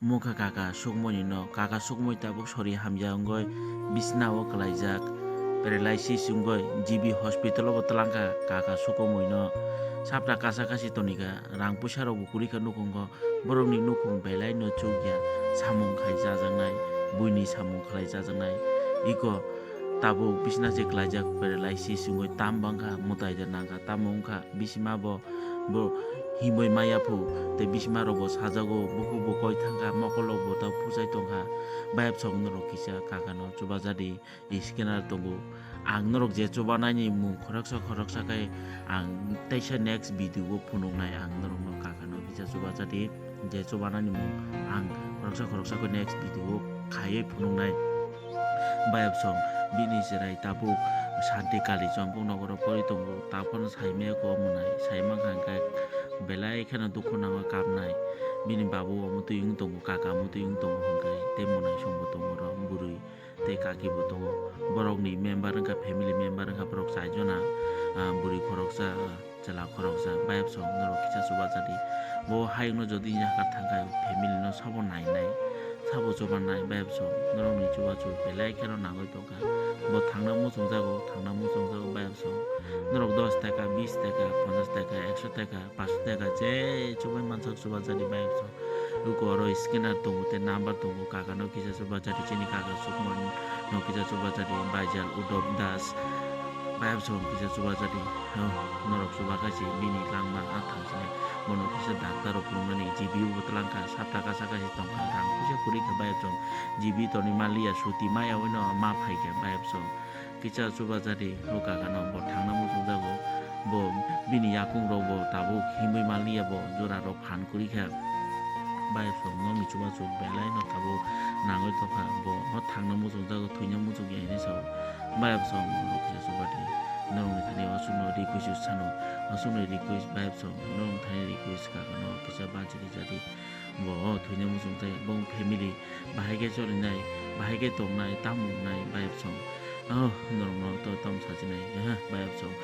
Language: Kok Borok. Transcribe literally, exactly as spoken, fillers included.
Mungkha kaka sukmani no, kaka sukmui tabuk sori hamya wngwi bisna o kwlaijak, paralysis wngwi G B hospital o bo twlangkha kaka sukmui no. Sapta kasa kasi tonika, rang puisa rok bo kwrwi kha nukhungo, borok ni nukhung belai no chukya, samung khai chajaknai, buini samung khlai chajaknai. Iko tabuk bisna se kwlaijak, paralysis wngwi tam bangkha, mwtai da nangkha, tamo wngkha bisima bo, bo himwi maya phu, tei bisima rok bo sajago, bukhuk bo koi thangkha, mokol rok bo ta puchai tongkha. Bayapsong norok kisa kaka no chubajadi, scanner tongo. Ang norok je chubanani mung khoroksa khoroksa khe ang teisa next video o phunuknai, ang norok no kaka no kisa chubajadi. Je chubanani mung ang khoroksa khoroksa khe next video o khaiwi phunuknai. Bayapsong bini cherai tabuk Santi Kali Chompok nogoro pori tongo, taphano saimaya kok mwnai, saimang kha hwnkhe belai kheno dukhu nangwi kapnai. Bini babu omo twi wng tongo, kaka omo twi wng tongo hwnkhe tei mwnai songbo tongo oro bwrwi tei kaki bo tongo. Borokni member wngkha, family member wngkha borok chaijona, ah, bwrwi khoroksa, chwla khoroksa. Bayapsong norok kisa chubajadi. Bo hayungno jodi yakar thangkha family no sabo nainai, sabo chubanai. Bayapsong norokni chubachu belai kheno nangwi tongkha. Bo thangna muchungjago, thangna muchungjago. Bayapsong norok dos taka, bis taka, ponchas taka, ekso taka, paanch taka je chubai mansak chubajadi. Bayapsong uko oro scanner tongo tei number tongo, kaka no kisa chubajadi, chini kaka sukmani no kisa chubajadi, Baijal Udop Das. Bayapsong kisa chubajadi, oh, norok chubakha se bini langma a thangsinai. Bono kisa doctor rok phunukmani G B o bo twlangkha, sapta kasa kasi tongkha, rang puisa kwrwi kha. Bayapsong G B toni maliya, suti maya, oino ma phaikha. Bayapsong kisa chubajadi, o kaka no bo thangna muchungjago, bo bini yakung rok bo tabuk himwi maliya, bo jora rok phan kwrwi kha. Bayapsong nokni chubachu belai no tabuk nangwi tongkha, bo no thangna muchungjago, thwina muchungya hinwi sao. Bayapsong norok kisa chubadi, norokni thani aswkno request sano, aswkno request. Bayapsong norokni thani request, kaka no kisa banchi rijadi. Bo o thwina muchungtai, bo family bahai khe cholinai, bahai khe tongnai, tamo wngnai. Bayapsong, oh, norokno to tamo sachinai, aha, bayapsong.